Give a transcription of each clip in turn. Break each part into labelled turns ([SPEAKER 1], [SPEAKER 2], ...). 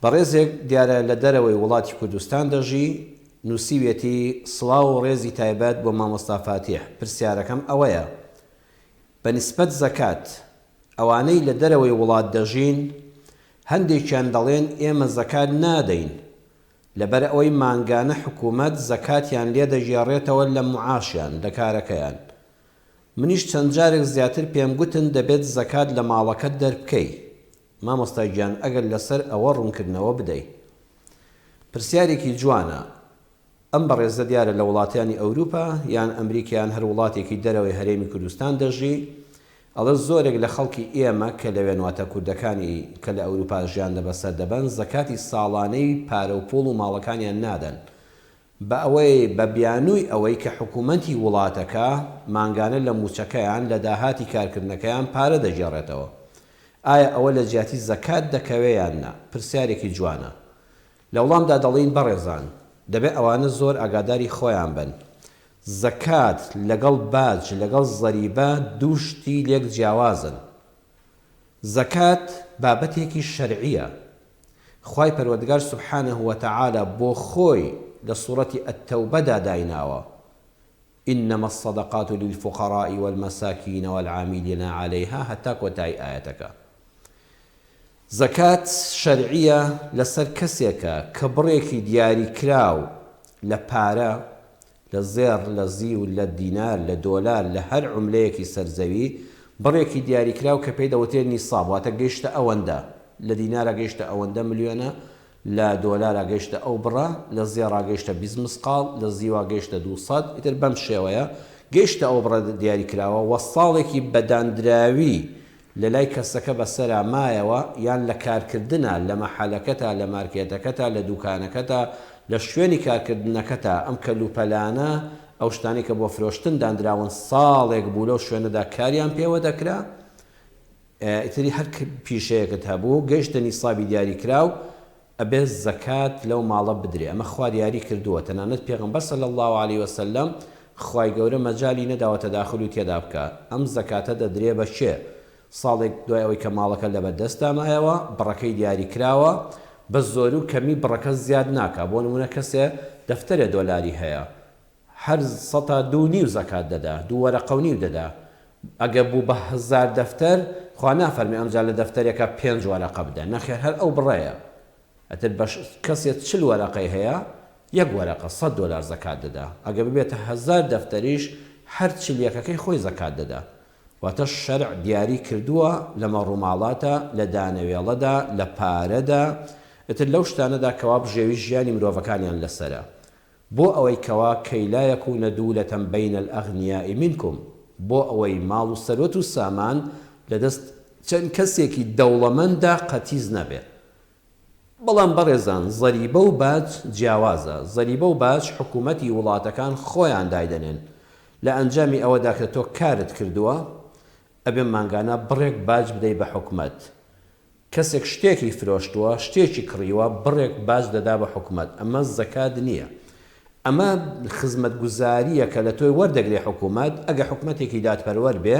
[SPEAKER 1] بەڕێزێک دیارە لە دەرەوەی وڵاتی کوردستان دەژی، نووسیویەتی، سڵاو و ڕێزی تایبەت بۆ مامۆستا فاتیح، پرسیارەکەم ئەوەیە بە نیسبەت زەکات، ئەوانەی لە دەرەوەی وڵات دەژین هەندێکیان دەڵێن ئێمە زەکات نادەین لەبەرئەوەی مانگانە حکومەت زەکاتیان لێ دەگێڕێتەوە لە معاشیان، لە کارەکەیان. منیش چەند جارێک زیاتر پێم گوتن دەبێت زەکات لە ماڵەکەت دەربکەی. مامۆستا گیان ئەگەر لەسەر ئەوە ڕوونکردنەوە بدەی. پرسیارێکی جوانە. ئەم بەڕێزە دیارە لە وڵاتانی ئەوروپا یان ئەمریکا یان هەر وڵاتێکی دەرەوەی هەرێمی کوردستان دەژی، ئەڵێ زۆرێک لە خەڵکی ئێمە کە لەوێن واتە کوردەکانی کە لە ئەوروپا ژیان بەسەر دەبەن زەکاتی ساڵانەی پارە و پوڵ و ماڵەکانیان نادەن بە ئەوەی بە بیانووی ئەوەی کە حکوومەتی وڵاتەکە مانگانە لە مووچەکەیان لە داهاتی کارکردنەکەیان پارە دەگێڕێتەوە. ئایا ئەوە لە جیاتی زەکات دەکەوێ یان نا؟ پرسیارێکی جوانە. لە وڵامدا دەڵێین بەڕێزان دەبێ ئەوانە زۆر ئاگاداری خۆیان بن. زەکات لەگەڵ باج لەگەڵ زەریبە دوو شتی لێک جیاوازن. زەکات بابەتێکی شەرعیە. خوای پەروەردگار سبحانە وتعالی بۆ خۆی لە سوڕەتی التوبە دا دایناوە، انما الصدقات للفقراء والمساکین والعاملین علیها هەتا کۆتایی ئایەتەکە. زەکات شەرعیە لەسەر کەسێکە کە بڕێکی دیاریکراو لە پارە، لە زێڕ، لە زیو، لە دینار، لە دۆلار، لە هەر عوملەیەکی سەر زەوی، بڕێکی دیاریکراو کە پێی دەوترێت نیساب، واتە گەیشتە ئەوەندە، لە دینارا گەیشتە ئەوەندە ملیۆنە، لە دۆلارا گەیشتە ئەو بڕە، لە زێڕا گەیشتە 20 مسقاڵ، لە زیوا گەیشتە 200، ئیتر بەم شێوەیە گەیشتە ئەو بڕە دیاریکراوە، وە ساڵێکی بە داندراوی لە لای کەسەکە بەسەرا مایەوە یان لە کارکردنا لە مەحەلەکەتا لە مارکێتەکەتا لە دوکانەکەتا لە شوێنی کارکردنەکەتا ئەم کەلوپەلانە ئەو شتانەی کە بۆ فرۆشتن داندراون ساڵێک بوو لەو شوێنەدا کاریان پێوە دەکرا ئیتری هەر پیشەیەکت هەبوو گەیشتە نیسابی دیاریکراو ئەبێ زەکات لەو ماڵە بدرێ ئەمە خوا دیاری کردووە تەنانەت پێغەمبەر صلی اللە علیە وسلم خوای گەورە مەجالی نەداوە تەداخول و تێدا بکا ئەم زەکاتە دەدرێ بە کێ ساڵێک دوای ئەوەی کە ماڵەکە لەبەر دەستا مایەوە بڕەکەی دیاری کراوە بە زۆرو کەمی بڕەکە زیاد ناکا بۆ نمونە کەسێ دەفتەرێ دۆلاری هەیە هەر سەتا دوو نیو زەکات دەدا، دوو وەرەقە و نیو دەدا، ئەگەر بوو بە هەزار دەفتەر، خوا نافەرمێ ئەمجا لە دەفتەرێکا پێنج وەرەقە بدە، نەخێر هەر ئەو بڕەیە. ئەتر بەش کەسێ 40 وەرەقەی هەیە، یەک وەرەقە سەد دۆلار زەکات دەدا، ئەگەر ببێتە هەزار دەفتەریش هەر 40 یەکەکەی خۆی زەکات دەدا. واتە شەرع دیاری کردووە لە مەڕوماڵاتا، لە دانەوێڵەدا، لە پارەدا، ئیتر لەو شتانەدا کەوا بژێوی ژیانی مرۆڤەکانیان لەسەرە. بۆ ئەوەی کەوا کەی لا یکون دولە بین الاغنیاء منکم بۆ ئەوەی ماڵ و سەروەت و سامان لە دەست چەند کەسێکی دەوڵەمەنددا قەتیس نەبێ. بەڵام بەڕێزان زەریبە و باج جیاوازە، زەریبە و باج حکومەتی وڵاتەکان خۆیان دایدەنێن، لە ئەنجامی ئەوەدا کە تۆ کارت کردووە ئەبێ مانگانە بڕێک باج بدەی بە حکومەت، کەسێک شتێکی فرۆشتووە، شتێکی کڕیوە، بڕێک باج دەدا بە حکومەت، ئەمە زەکات نییە. ئەمە خزمەتگوزارییە کە لە تۆی وەردەگرێ حکومەت، ئەگەر حکومەتێکی دادپەروەر بێ،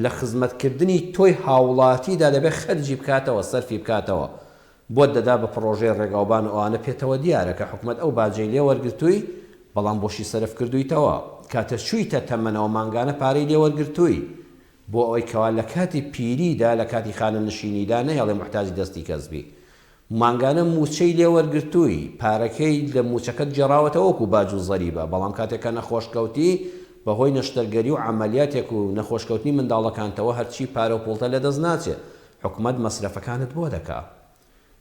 [SPEAKER 1] لە خزمەتکردنی تۆی هاوڵاتیدا دەبێ خەرجی بکاتەوە، سەرفی بکاتەوە، بۆت دەدا بە پڕۆژەی ڕێگاوبان و ئەوانە پێتەوە دیارە کە حکومەت ئەو باجەی لێ وەرگرتووی، بەڵام بۆشی سەرف کردوویتەوە. کاتێ چوویتە تەمەنەوە مانگانە پارەی لێ وەرگرتووی. بۆ ئەوەی کەوا لە کاتی پیریدا، لە کاتی خانەنشینیدا نەهێڵێ موحتاجی دەستی کەس بی. مانگانە مووچەی لێ وەرگرتووی، پارەکەی لە مووچەکەت گێڕاوەتەوە وەکوو باج و زەریبە، بەڵام کاتێک کە نەخۆش کەوتی، بە هۆی نەشتەرگەری و عەمەلیاتێک و نەخۆشکەوتنی منداڵەکانتەوە هەرچی پارە و پووڵتە لە دەست ناچێ، حکومەت مەسرەفەکانت بۆ دەکا.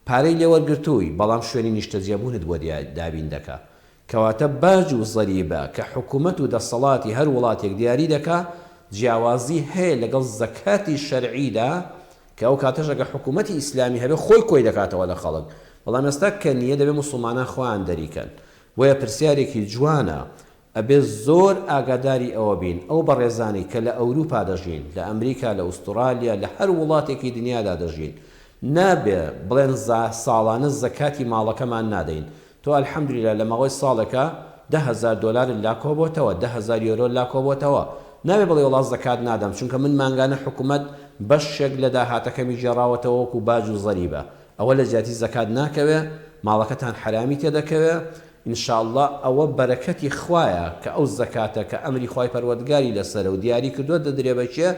[SPEAKER 1] پارەی لێ وەرگرتووی، بەڵام شوێنی نیشتەجێبوونت بۆ دابین دەکا. کەواتە باج و زەریبە کە حکومەت و دەسەڵاتی هەر وڵاتێک دیاری دەکا، جیاوازی هەیە لەگەڵ زەکاتی شەرعیدا کە ئەو کاتەش ئەگەر حکومەتی ئیسلامی هەبێ خۆی کۆی دەکاتەوە لە خەڵک، بەڵام ئێستا کە نییە دەبێ موسڵمانان خۆیان دەریکەن. بۆیە پرسیارێکی جوانە ئەبێ زۆر ئاگاداری ئەوە بین ئەو بەڕێزانەی کە لە ئەوروپا دەژین، لە ئەمریکا، لە ئوستوڕالیا، لە هەر وڵاتێکی دنیادا دەژین، نابێ بڵێن ساڵانە زەکاتی ماڵەکەمان نادەین. تۆ الحمدللە لە ماوەی ساڵێکا 10,000 دۆلارت لا کۆبۆتەوە، 10,000 یۆرۆت لا کۆبۆتەوە. نابێ بڵێی وەڵا زەکات نادەم، چونکە من مانگانە حکومەت بەشێک لە داهاتەکەمی گێڕاوەتەوە وەکو باج و زەریبە. ئەوە لە جیاتی زەکات ناکەوێ ماڵەکەتان حەرامی تێدەکەوێ ان شاء اللە ئەوە بەرەکەتی خوایە کە ئەو زەکاتە کە ئەمری خوای پەروەردگاری لەسەرە و دیاری کردووە دەدرێ بە کێ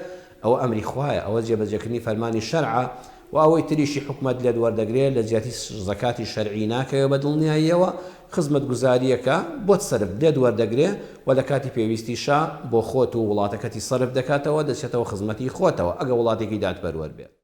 [SPEAKER 1] ئەوە ئەمری خوایە ئەوە جێبەجێکردنی فەرمانی شەرعە وە ئەوەی تریشی حکومەت لێت وەردەگرێ لە جیاتی زەکاتی شەرعی ناکەوێ بە دڵنیاییەوە خزمەتگوزارییەکە بۆت سەرف لێت وەردەگرێ و لە کاتی پێویستیشا بۆ خۆت و وڵاتەکەتی سەرف دەکاتەوە دەچێتەوە خزمەتی خۆتەوە ئەگە وڵاتێکی دادپەروەر بێ.